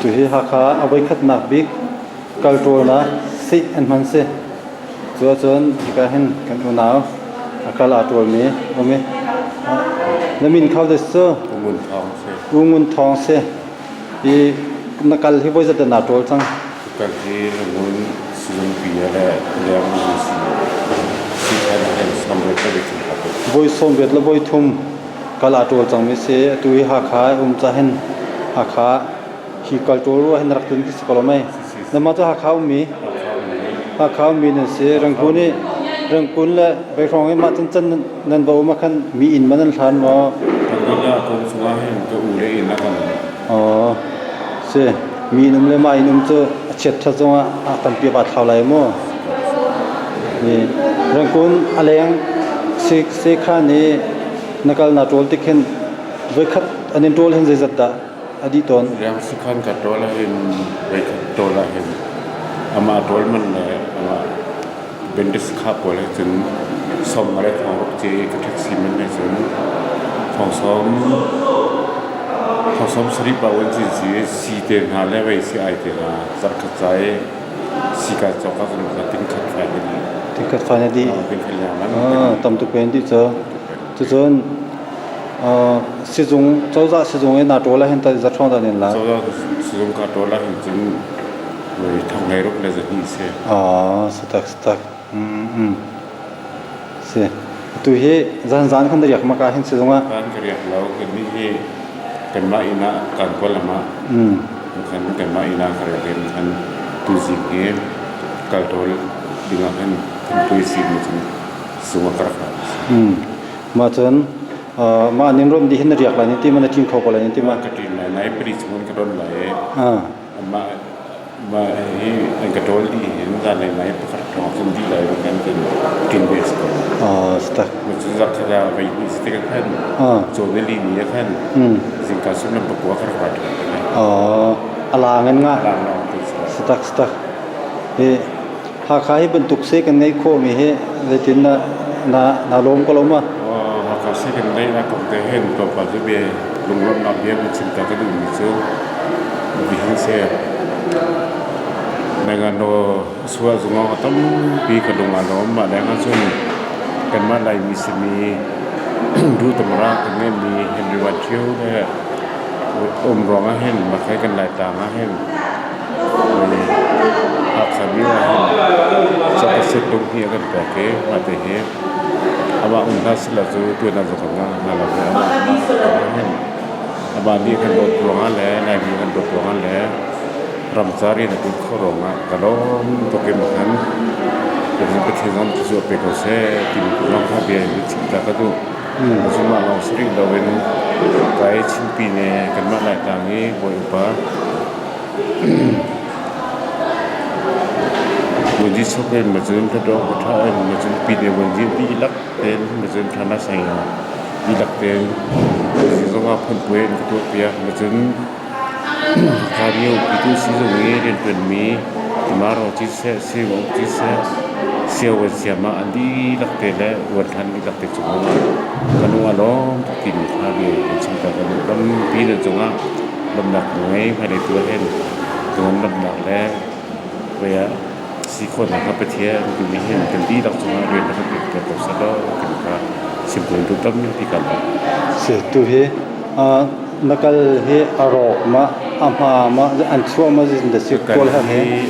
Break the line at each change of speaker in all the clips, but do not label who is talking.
Tuhi Hakha a voikhatnak bik kalṭawlnak sih an hman si. Cu ahcun hika hin kan unau a kal aa ṭawlmi um i na min kho des cu?
U Ngun Thawng si.
U Ngun Thawng si. I na kal hi voi zat dah naa ṭawl cang?
Kal hi Rangoon sizungpi le leng si si than samrit le voi thum.
Voi 80 le voi thum kal aa ṭawl cangmi si. Atu hi Hakha um ca hin Hakha hi kal ṭawl rua hin rak tun khi si ko lo mei. Nangmah cu Hakha ummi? Hakha ummi nan si. Rangkun i Rangkun le Veihrong i mah cun can nan va um ah khan mi inn ma nan hlan maw?
Rangkun ah kum chungah hin ka u le inn a kan
Aw, si. Mi inn um le mah inn um cu a chiat ṭhat zongah a tampi va thlau lai mu. Rangkun a leng sekhan i na kal na ṭawl tik hin voikhat an in ṭawl hin zeizat dah a dih tawn?
Leng sekhan ka ṭawl ahhin voikhat ṭawl ahhin amah ṭawl man le amah bandage kha pawl he cun sawm le thong ruk ci ka taxi man he cun thong sawm thong sawm sarih pa wan cin si si te hna le vei si ai te hna zarkhat ca i sika cawk ah kan kha tingkhat fai na dih.
Tingkhat fai na dih.
Tingkhat leng man.
Tam tuk pen dih cu. Cucun sizung cozah sizung i na ṭawl ahhin ta zathrawng dah nin la?
Cozah sizung ka ṭawl ahhin cun thong hlei ruk le zahnih si.
Si tak si tak. Si. Atu hi zan zan khan na riak maka hin sizung ah?
Kan ka riak lo. Kan nih hi kanmah inn ah kan kawl ah khan kanmah inn ah ka riak in khan tuzing hi kal ṭawl ding ah khan thinpui si mi cun sung ah ka rak ra.
Mah cun mah nin rom dih hin na riak lai nin ti ma na ṭin kho ko lai nin ti ma?
Ka ṭin lai nai pali chung ka don lai. Mah mah hi an ka ṭawl dih hin zanlei nai pakhat hrawng cun dih lai kan kan ṭin ve si ko.
Si tak.
Cun zarkhat ah voi hnih si tik ah khan cawn ni li ni ah khan zingka suimilam pakua ka rak ra ṭhan te lai.
A laang in nga.
Laang lawng te si.
Si tak si tak. Hi Hakha hi bantuk se kan ngeih khawhmi hi zeitin na na na lawm ko lo ma?
Hakha se kan ngeih nak kong te hin tlawmpal cu bia lunglawmhnak bia kan chim ta ka duhmi cu bihang se Nangano sual zungah tampi ka lung aa lawm. Mah leng ahcun kanmah Laimi simi duh tamra kan ngeihmi Henry Van Ṭhio le um ruangah hin makhei kan Laitlang ah hin Hakha mi ah hin cakaset lung hi a kan pek i mah te hi amah um hna sila cu tuan ah zong kan ngah hna lo i amah hin amah nih kan dawt ruangah le Laimi kan dawt ruangah le ramcar in a ṭum kho ruangah ka lawm tuk i makhan Pathian zong thluachuah pe ko seh timi lawng kha bia in chim ta ka duh. Cun mah lawng si rih loin kai Chinpi ne kanmah Laitlang i bawi upa Vuanzi chok in macun Hluttaw Hluṭha in macun Pine Vuanzi dihlak tein macun Thana Sang dihlak tein zong ah phunpui an ka tuahpiak macun Hakha pitu sizung i rianṭuanmi Maro siseh, Sivauk siseh, Siawan siam ah an dihlak te le Vuanthlan dihlak te cung ah ka lung a lawm tuk timi kha bia in chim ta ka duh. Tampi nan cungah lawmhnak ka ngei. Hmailei tu ah hin cungan lawmhnak le voi ah si khawhnak kha Pathian timi hin kan dihlak cungah rian na kan pek ko seh law timi kha chim ka duh tampi ka lawm.
Si tu hi na kal hi a rawk ma a hma ma an chuah ma zin da si kawl han
hi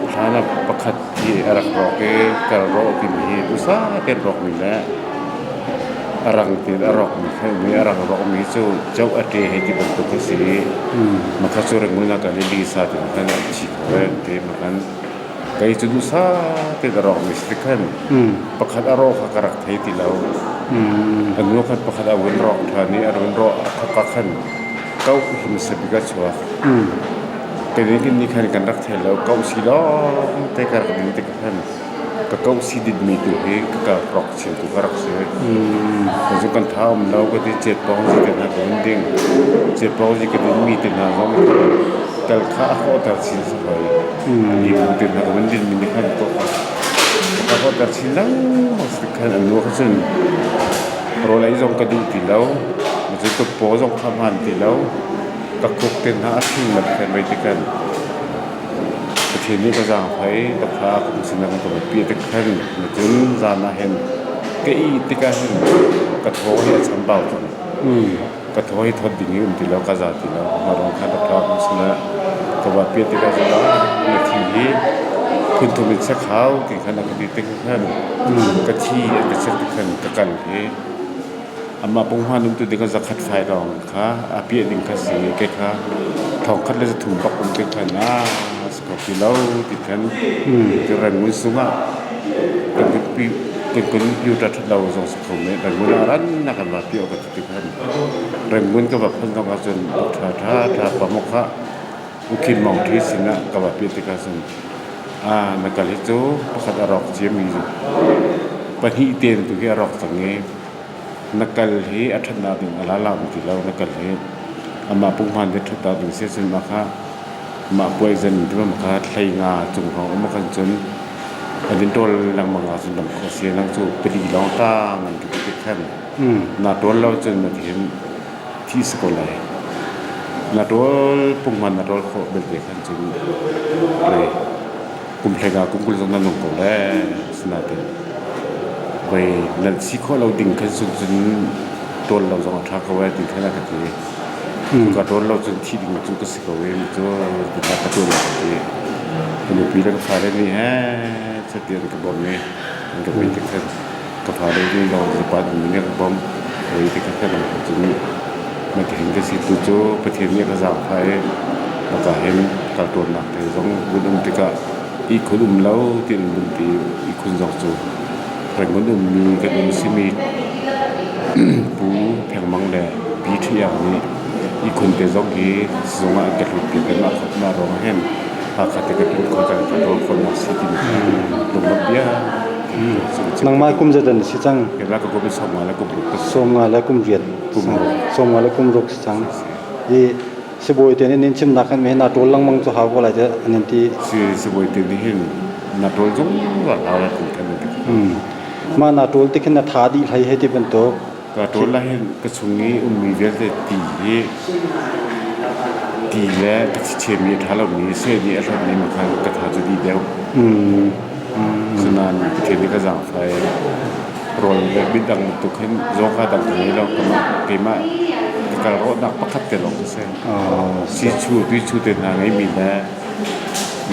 hlan ah pakhat hi a rak rawk i kal rawh timi hi usa ten rawk mi le a rang tin a rawk mi kha mi a rang rawk mi cu cho a ṭe he ti bantuk a si makha cu rengul na kan i li sa tin khan a chi ko te makan Kei cu duhsah tein a rawkmi si khan pakhat a rawh kha ka rak thei ti lo. A nu khan pakhat a vun rawk ṭhan i a run rawh a thawk ah khan kauh hrimhrim bik a chuak. Kei nih khan kan rak thei lo. Kauh si lawng te ka rak din tik khan ka kauh si dinmi tu hi ka rawk chin tu ka rak si. Cu kan tha um lo ka ti cet pawng zi te hna ka vun ding. Cet pawng zi ka dinmi te hna zong kal kha a hawhter chin si hoi. Mibu te hna ka van dinmi nih khan ka hawhter chin lengmang si khan an nu kha cun rawl ei zong ka duh ti lo. Cun ka paw zong kha hmaan ti lo. Ka khuk te hna a hring mat khan vei ti khan Pathian nih ka zaangfai ka tha kum sinah kan ka pi te khan cun zan ah hin ka ih tikah hin ka thaw hi a chambau cang. Ka thaw hi thawt ding hi um ti lo ka za ti lo. Marong kha ka tha kum sinah ka va pi tikah cun na thi hi phun thum in chek hau ti khan a ka ti tik khan ka thi an ka chek tik khan ka kal hi Amah punghman um tu ding ah zakhat fai lawng kha a piah ding kha si i kei kha thong khat le zathum bak um ti khan ah si kho ti lo ti khan ti Rangoon sung ah kan kan computer ṭhat lo zong si kho men Rangoon ah ran na kan va piah ka ti ti khan Rangoon ka va phun zong ah cun ṭha ṭha ṭha pamuk kha Ukhin Mong Ṭhi sin ah ka va piah tikah cun ah na kal hi cu pakhat a rawk ciami pahnih ten tu hi a rawk cang i na kal hi a ṭhatnak ding a la lam ti lo na kal hi amah punghman te ṭhatnak ding si cun mah kha mah poison ti ma kha hlei nga cung hrawng um khan cun an in ṭawl lengmang ah cun dam khawh si nang cu pali lawng tang an ti ti khan na ṭawl lo cun na hin thi si ko lai na ṭawl punghman na ṭawl khawh belte khan cun kum hlei nga kum 20 zong nan nung ko le sinain voi nan si khawh lo ding khan cun cun ṭawl lo zong a ṭha ko ee ti khan a ka ti. Ka ṭawl lo cun thi ding cu ka si ko ee cu ti kha ka ṭawl lo ka ti. Ka nupi le ka fale nih heh chat an ka bawmh i an ka pek tik khan ka fale nih lawng zapat in nih ka bawmh. Voi ti kha khan cun na ti hin ka si tu cu Pathian nih a ka zaangfah i maka hin kal tawnnak te zong vun um tikah ihkhun um lo tiin vun ti ihkhun zong cu Rangoon ummi kan um simi Pu Pheng Mang le Pi Ṭhi Iang nih ihkhun te zong hi sizung ah an ka hlutpiak i mah mah ruangah hin Hakha te ka tlun khawh kan ka rawl khawhnak si timi lunglawmh bia.
Nangmah kum zeizat na si cang?
Keimah ka kum 50 le kum ruk ka si.
50 le kum riat.
Kum ruk.
50 le kum ruk si cang. I sibawi te nih nin chimnak kan na ṭawl lengmang cu hau ko lai tiah an in ti.
Si sibawi te nih hin na ṭawl zungzal hau lai ti kan ti.
Mah na ṭawl tik hin na tha dih hlei hei ti bantuk.
Ka ṭawl ah hin ka chung i ummi vialte ti hi ti le ka thichemi a ṭha lomi seh nih a hlonhmi ma khan ka tha cu dih deuh. Cunain Pathian nih ka zaangfah i rawl le midang bantuk hin zawka dang ka ngei lo keimah ka kal rawhnak pakhat te lawng ka si. Sichu tuichu te hna ngeimi le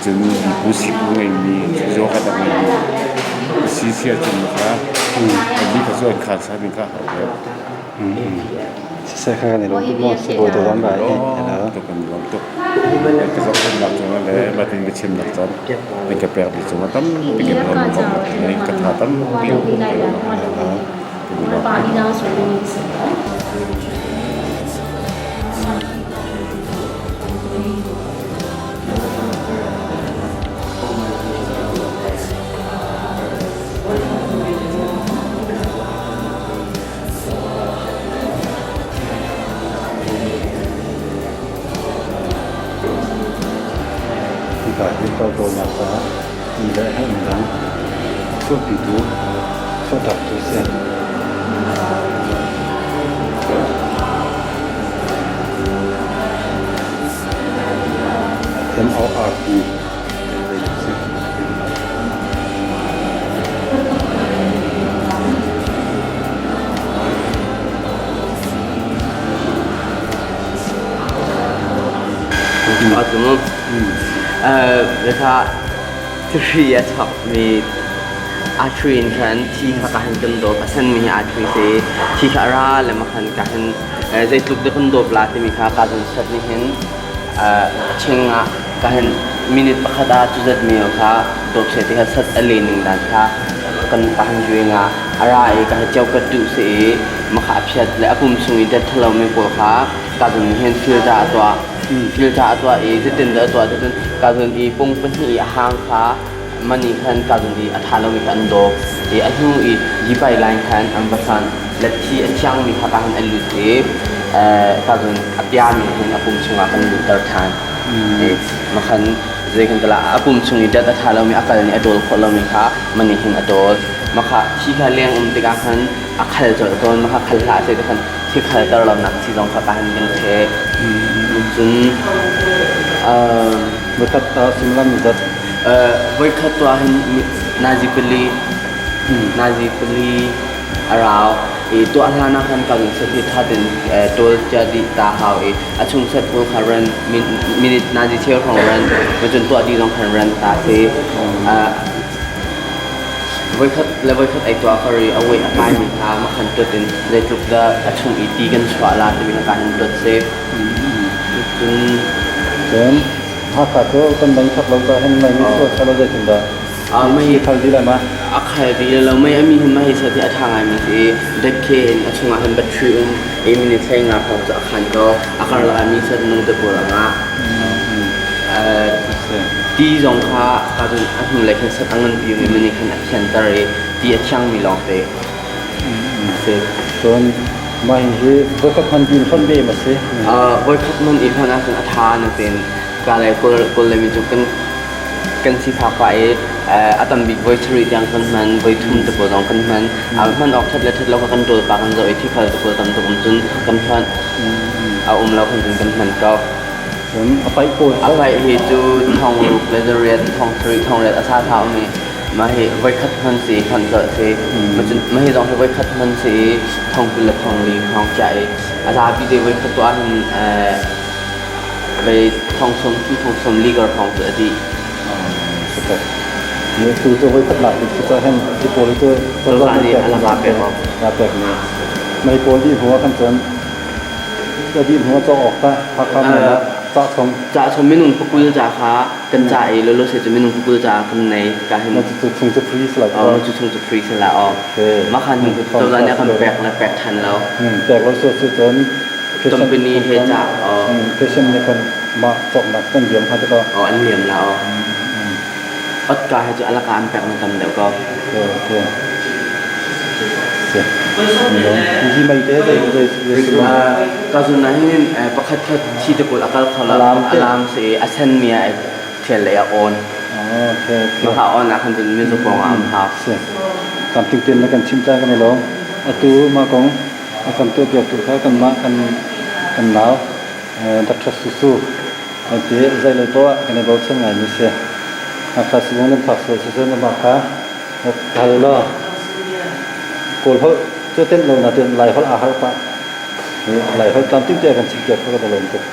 cun mipu sipu ngeimi zawka dang ngeimi ka si si ahcun kha annih kha cu an khaan sa ding kha a hau deuh.
Siseh kha kan i lawm tuk maw sibawi te zong rai hello.
Tuk kan i lawm tuk. Ka zohkhenhnak cungah le matin ka chimnak caan an ka pekmi cungah tampi kan i lawm ka tha tampi.
Hika hi kaltawlnak caah ti le herhmi dang chuahpitu chuahtaktu a si. MORP
Thihri a chawkmi artery in khan thi kha ka han kan dawp. A senmi hi artery si. Thi kha a ra le ma khan ka han zeitluk dah kan dawp la timi kha ka zon set nih hin a ching ah ka hin minute pakhat ah cuzat mi kha dawp se ti kha sat a le ning dan kha kan ka han juing ah a ra i ka han cheu ka duh si i makha a phiat le a pum chung i dat thalo mi pawl kha ka zon nih hin filter a tuah filter a tuah i zeitin dah a tuah cun ka zon i pung pahnih i a hang kha mani khan ka zon i a tha lomi kha an dawp i a hnu i yipai line khan an va hlan le thi a thiangmi kha ka han an lut i ka zon a piami hin a pum chungah kan lutter than i makhan zei kan tala a pum chung i dat a tha lomi a kal nih a dawl khawh lomi kha mani hin a dawl makha thi kha leng um tikah khan a khal colh tawn makha khal hlah se khan. Thikhalter lonak si zong kha ka hin kan the. Cun
Voikhat suimilam zat.
Voikhat tu ahhin nazi pali nazi pali a rau i tuah hlan ah khan kan set hi tha ten tawl cia dih ta hau i a chung set pawl kha ran minute nazi cheu hrawng ran cun tuah dih zong khan ran ta si. Voikhat le voikhat ei tuah kar i a weh a kaimi kha makhan tuat in zeitluk dah a chung i ti kan chuah la timi kha ka hin tuat si. Cun
Cun Hakha cu kan mei thak lo ca hin mei nih sual kha lo zeitin dah
mei
khal dih lai ma?
A khal dih lo. Mei ami hin mei sa ti a tha ngaimi si. Dekke in a chungah hin battery um i minute hlei nga hrawng cu a khan ko. A karlak ah mi sat nung te pawl a ngah. Ti zong kha ka cun a hnulei khan sat a nganpi mi mani khan a thianter i ti a thiangmi lawngte a si.
Cun mah hi voikhat hman din hlonh ve ma si?
Voikhat man i hlonh ahcun a tha na tin. Ka le kawl kawl le mi cu kan kan sifak pah i a tam bik voi sarih tiang kan hman, voi thum te pawl zong kan hman. A hman awk that le that lo kha kan ṭawl pa kan zoh i thikhal te pawl tam tuk um cun kan hlonh. A um lo khan cun kan hman ko.
Cun a paih pawl
A paih hi cu thong ruk le zariat, thong sarih, thong riat a sa tha um i mah hi voikhat hman si hman colh si. Mah hi zong hi voikhat hman si i thong 20 le thong li hrawng chiah i a zapi te voikhat tuah hin vei thong sawm thu thong sawm li kar hrawng cu a dih.
Ni tu cu voikhat nak bik cu hen ti pawl cu
cozah nih a laka pek
la pek ni. Mei pawl di hnu ah khan cun a dih hnu ah cawk awk ta Hakha mei ah cah chom.
Cah chom minung pakul ca kha kan ca i lolo se cu minung pakul ca kan nei ka hin.
Na cu chung cu free sila.
Oh, cu chung cu free sila oh. Mah khan hung cozah nih a kan pek le pek than lo.
Pek lo su cu cun
company he ca oh.
Patient nih khan mah cawknak kan liam ha te ko.
Oh, an liam la oh. Otka he cu alaka an pek na tam deuh ko.
Okay. Hi mei te zei zei
Ka zun ah hin pakhat khat thi te pawl a kal kho lo. Alarm si a sen mi ah thial lei a on.
Okay.
Mah a on ah khan cun mizu pawng ah am hau.
Si. Tam ting ten na kan chim ta kan i lawm. Atu mah kong a kan tuah piak tu kha kanmah kan kan nau Dr. Susu ti zei lei poah kan i bochan ngai mi si. Hakha sizung nan phak sual siseh mah kha hal law Kawl holh cu tenh lo na ten Lai holh aa harh pah. Lai holh tlamtling te kan chim piak kha ka lawm tuk.